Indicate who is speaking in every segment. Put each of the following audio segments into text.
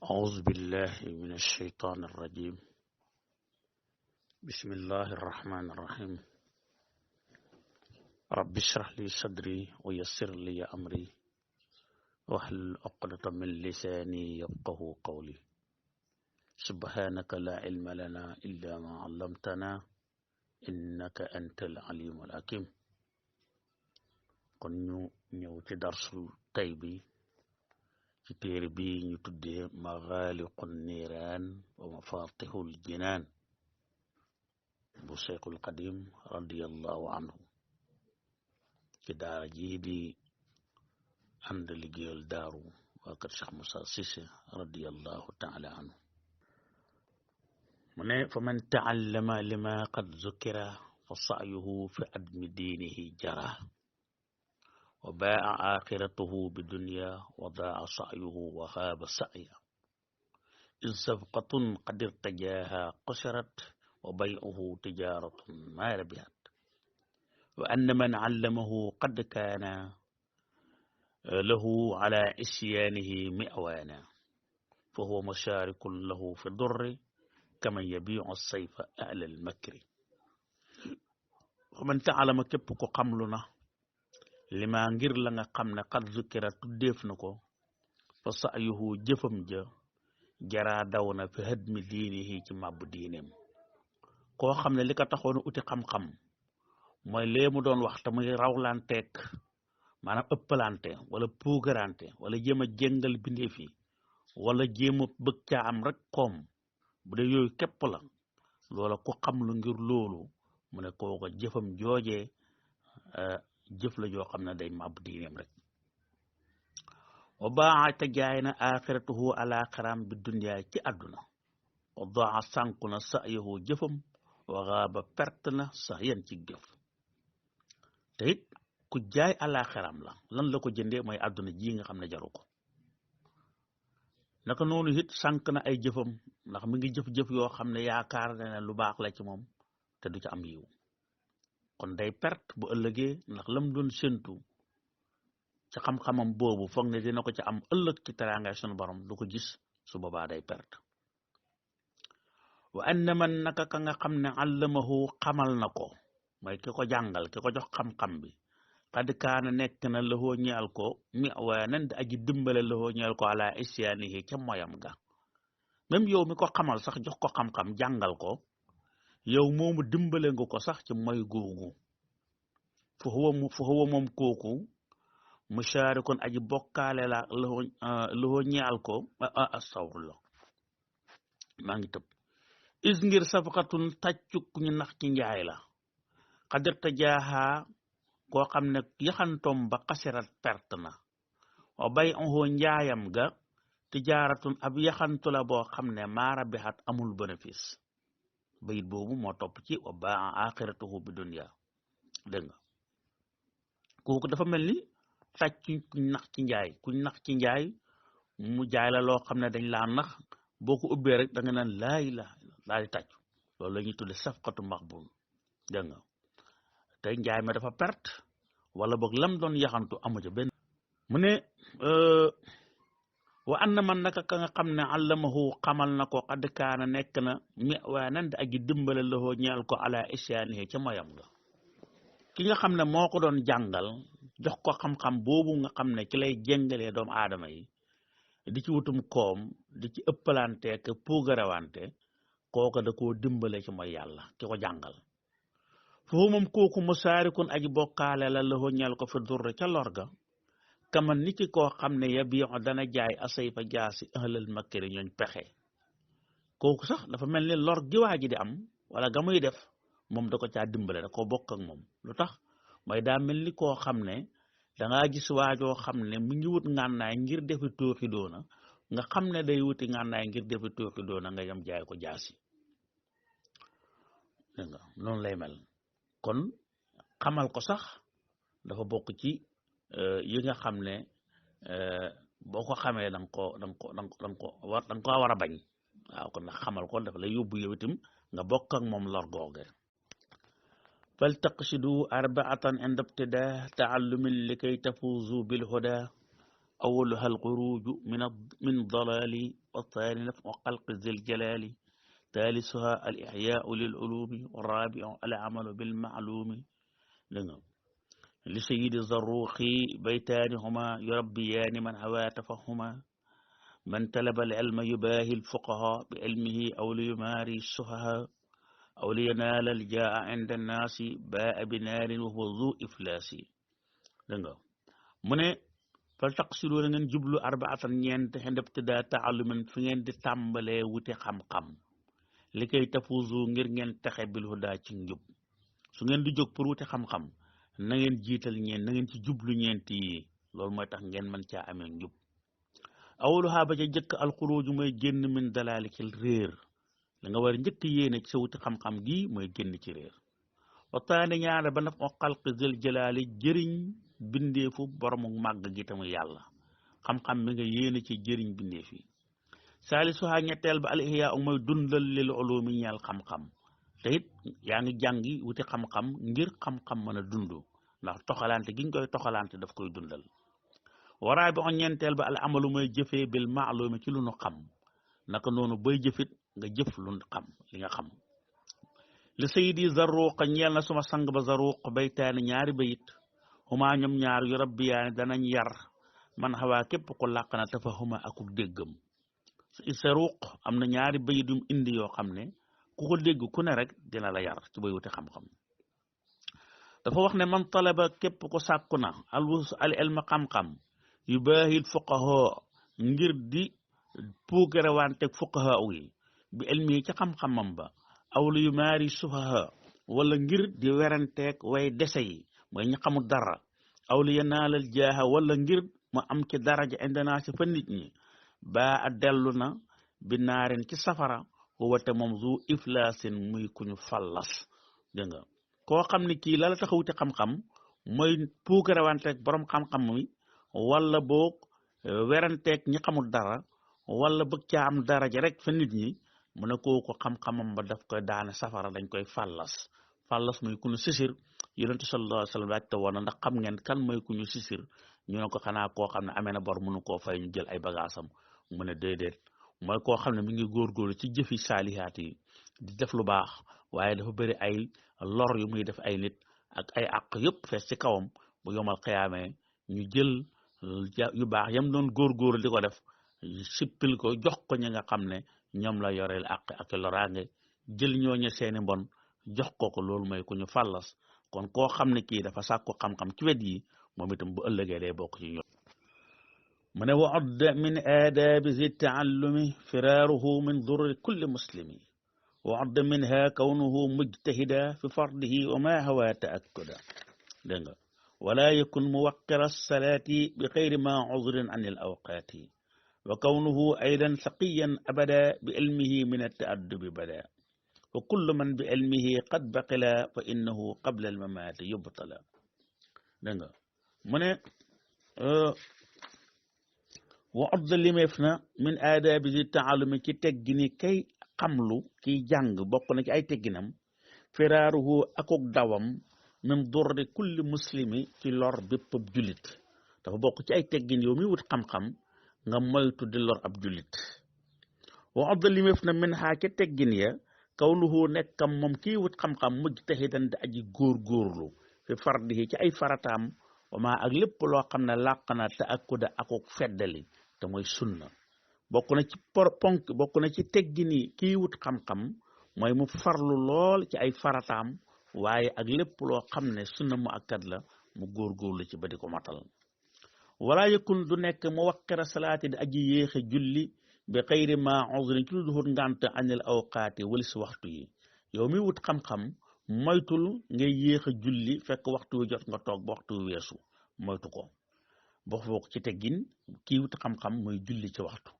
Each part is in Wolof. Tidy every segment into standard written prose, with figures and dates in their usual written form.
Speaker 1: أعوذ بالله من الشيطان الرجيم. بسم الله الرحمن الرحيم. رب اشرح لي صدري ويسر لي أمري واحلل عقدة من لساني يفقه قولي. سبحانك لا علم لنا إلا ما علمتنا إنك أنت العليم الحكيم. kon ñu ñëw ci darsu tay bi ci téere bi ñu tuddee Maghaliqun Niiraan wa Mafatihul Jinaan bu Cheikhul Qadim radiyallahu anhu ci daara ji di ànd liggéeyal daaru waa kër Cheikh Moussa Cissé radiyallahu taala anhu mu ne fa man taallama lima qad zukira fa sa'yuhu fi admi diinihi jara wa baa'a aaxiratuhu bi dunya wa daa'a sa'yuhu wa xaaba sa'ya in safqatun qad irtajaaha qasharat wa bay'uhu tijaaratun maa rabihat wa anna man allamahu qad kaana lahu ala isyaanihi mi'waana fa huwa mushaarikun lahu fi durri kaman yabii'u as-sayfa a'la al-makri wa man ta'allama képp ko xamlu na lima ngir la nga xam ne xat zukira tuddeef na ko fa sa'yuhu jëfam ja jaraa daw na fi hadmi diinihi ci màbbu diineem koo xam ne li ko taxoon uti xam-xam mooy lee mu doon wax te muy rawlanteeg maanaam ëppalante wala puugarante wala jéem a jéngal bindeef yi wala jéem a bëgg caa am rek koom bu dee yooyu képp la loola ku xam lu ngir loolu mu ne kooka jëfam joojee jëf la joo xam ne day màbb diineem rek wa baa te jaay na axiratuhu alaxiram bi dunyaa ci àdduna wa daa sànku na sa'yahu jëfam wa xaaba perte na sax yan ci jëf te it ku jaay alaxiram la lan la ko jëndee mooy àdduna ji nga xam ne jaru ko naka noonu it sànk na ay jëfam ndax mi ngi jëf-jëf yoo xam ne yaakaar na ne lu baax la ci moom te du ci am yiw kon day perte bu ëllëgee ndax lam doon séntu ci xam-xamam boobu foog ne dina ko ci am ëllëg ci teraangay sunu borom du ko gis su boobaa day perte wa anna man naka ka nga xam ne allamahu xamal na ko mooy ki ko jàngal ki ko jox xam-xam bi xad kaana nekk na lahoo ñeel ko mi'waanan di aji dimbale lahoo ñeel ko ala isyaanihi ca moyam ga même yow mi ko xamal sax jox ko xam-xam jàngal ko yow moomu dimbale nga ko sax ci moy googu fa huwa moom kooku musharikun aji bokkaale la loo ñaal ko astawrullah maa ngi tëb is ngir safqatun tàccuk ñu nax ci njaay la xadirta jaaxaa koo xam ne yaxantoom ba xasirat perte na wa bay onhoo njaayam ga tijaaratun ab yaxantu la boo xam ne maara bixat amul bénéfice bayit boobu moo topp ci wa baa axiratuhu bi dunya dégg nga kooku dafa mel ni tàcc kuñ nax ci njaay mu jaay la loo xam ne dañ laa nax boo ko ubbee rek da nga naan laa ilaaha illallaah daal di tàccu loolu la ñuy tudde safqatu maqbul dégg nga tey njaay ma dafa perte wala boog lam doon yaxantu amu ca benn mu ne wa anna man naka ka nga xam ne allamahu xamal na ko xad kaana nekk na mi'waanan di aji dimbale lahoo ñeel ko ala isyaanihi ca moyam nga ki nga xam ne moo ko doon jàngal jox ko xam-xam boobu nga xam ne ci lay jéngalee doomu aadama yi di ci wutum koom di ci ëppalante ke puugarawante kooka da koo dimbale ci mooy yàlla ki ko jàngal foofu moom kooku musaarikun aji bokkaale la lahoo ñeel ko fi durre ca lorga kaman ni ki koo xam ne yabii'u dana jaay asayfa jaasi ahlal makri ñooñ pexe kooku sax dafa mel ni lor gi waa ji di am wala ga muy def moom da ko caa dimbale da koo bokk ak moom lu tax mooy daa mel ni koo xam ne dangaa gis waajoo xam ne mu ngi wut ngànnaay ngir defi tooxi doona nga xam ne day wuti ngànnaay ngir defi tooxi doona nga yam jaay ko jaasi dégg nga noonu lay mel kon xamal ko sax dafa bokk ci yi nga xam ne boo ko xamee da nga ko war a bañ waaw kon nag xamal ko dafa lay yóbbu yow itam nga bokk ak moom lor googe fal taqsidu arbaatan inda ibtidaa taallumin likay tafuzu bil huda awwaluha al xuruju min dalali والثاني نفع خلق ذي الجلال ثالثها الإحياء للعلوم والرابع العمل بالمعلوم لسيد الزروخ بيتان هما يربيان من هوى تفهما من طلب العلم يباهي الفقهاء بعلمه أو ليماري السفهاء أو لينال الجاء عند الناس باء بنار وهو ذو إفلاس من فلتقصدوا لنن جبلو أربعة ñeent عند ابتداء تعلم في ngeen di tàmbalee wuti xam-xam li koy tafuzu ngir ngeen taxe bil huda ci njub su ngeen di jóg pour wuti xam-xam na ngeen jiital ñeen na ngeen ci jublu ñeent yi loolu mooy tax ngeen mën caa amee njub awluha ba ca jëkk alxuruuju mooy génn min dalaalikil réer la nga war njëkk yéene ci sa wuti xam-xam gi mooy génn ci réer waxtaane ñaare ba naf o xalq zël jalaali jëriñ bindeefu boromu màgg gi tamu yàlla xam-xam mi nga yéene ci jëriñ bindeef yi saalisuha ñetteel ba al ihya mooy dundal lil ulumi ñeel xam-xam te it yaa ngi jàngi wuti xam-xam ngir xam-xam mën a dund ndax toxalante gi ñu koy toxalante daf koy dundal waraa bi on ñeenteel ba al amalu mooy jëfee bil maalumi ci lu nu xam naka noonu bay jëfit nga jëf lu xam li nga xam li sayidi zaruq ñeel na suma sang ba zaruq baytaani ñaari bayit huma ñoom ñaar yu rabbiyaani danañ yar man xawaa képp ko làq na tafahuma akuk déggam zaruq am na ñaari bayit yum indi yoo xam ne ku ko dégg ku ne rek dina la yar ci bay wuti xam-xam dafa wax ne man talaba képp ko sàkku na al ilma xam-xam yu baahil fuqaha ngir di puugarewante fuqaha yi bi ilmi ci xam-xamam ba aw lu yu maari sufaha wala ngir di weranteeg way dese yi mooy ñi xamul dara aw lu yanaalal jaaha wala ngir ma am ci daraja indana si fa nit ñi ba a dellu na bi naarin ci safara wate moom zu iflaasin muy kuñu fallas dégg nga koo xam ne kii la la taxawuti xam-xam mooy puugarewanteeg borom xam-xam mi wala boog weranteeg ñi xamul dara wala bëgg caa am daraja rek fa nit ñi mu ne kooku xam-xamam ba daf koy daane safara dañ koy fallas muy ku ñu sisir yonent sallallahu alayhi wa sallam laajte woon na ndax xam ngeen kan mooy ku ñu sisir ñu ne ko xanaa koo xam ne amee na bor mënu koo fay ñu jël ay bagaasam mu ne déedéet mooy koo xam ne mi ngi góorgóorlu ci jëfi saalihaat yi di def lu baax waaye dafa bëri ay lor yu muy def ay nit ak ay àq yëpp fees ci kawam bu yomal xiyaamee ñu jël yu baax yam doon góorgóorlu di ko def sippil ko jox ko ñi nga xam ne ñoom la yoreel àq ak loraange jël ñooñu seeni mbon jox ko loolu mooy ku ñu fallas kon koo xam ne kii dafa sàkku xam-xam ci wet yi moom itam bu ëllëgee day bokk ci ñoom من وعد من آداب ذي التعلم فراره من ضر كل مسلم وعد منها كونه مجتهدا في فرضه وما هوى تأكدا ولا يكن موقر الصلاة بغير ما عذر عن الأوقات وكونه أيضا ثقيا أبدا بعلمه من التأدب بدا وكل من بعلمه قد بقل فإنه قبل الممات يبطل من وعد لمفنا من آداب ذي التعلم كي تجني كي قملو كي جانغ بقنا كي أي تجنم فراره أكوك دوام من ضر كل مسلم في لور بيب جلت dafa bokk ci ay teggin yow mi wut xam-xam nga moytu di lor ab julit wa adda limef na min ha ci teggin ya kawnuhu nekkam moom kii wut xam-xam mujtahidan di aji góorgóorlu fi fardihi ci ay farataam wama ak lépp loo xam ne làq na te akkuda akuk feddali te mooy sunna bokk na ci ponk bokk na ci teggini kii wut xam-xam mooy mu farlu lool ci ay farataam waaye ak lépp loo xam ne sunna mu akkat la mu góorgóorlu ci ba di ko matal wala yakun du nekk mu waqira salaati di aji yéexe julli bi xayri ma uzrin ci lu duhut ngànt anil awqaati walis waxtu yi yow mi wut xam-xam moytul ngay yéex a julli fekk waxtu wi jot nga toog ba waxtu wi weesu moytu ko bokk ci teggin kii wut xam-xam mooy julli ci waxtu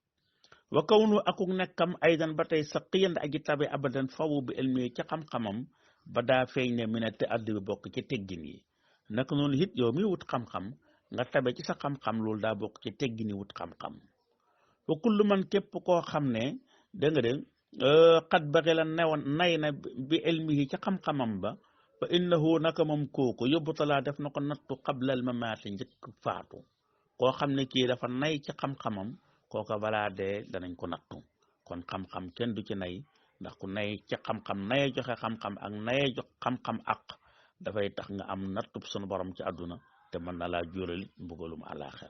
Speaker 1: wa kawnu akuk nekkam aydan ba tey sa qiyan aji tabe abadan fawu bi ilmi ci xam-xamam ba daa feeñ ne mi ne te addi bi bokk ci teggin yi naka noonu it yow mi wut xam-xam nga tabe ci sa xam-xam loolu daa bokk ci teggini wut xam-xam wa kullu man képp koo xam ne da nga de qad baxi la nay na bi ilmihi ci xam-xamam ba fa innahu naka moom kooku yóbbutalaa def na ko nattu qablal mamaati njëkk faatu koo xam ne kii dafa nay ci xam-xamam kooka balaa dee danañ ko nattu kon xam-xam kenn du ci nay ndax ku nay ci xam-xam naye joxe xam-xam ak naye jox xam-xam ak dafay tax nga am nattub sunu borom ci àdduna te mën na laa jural mbugalum àllaaxira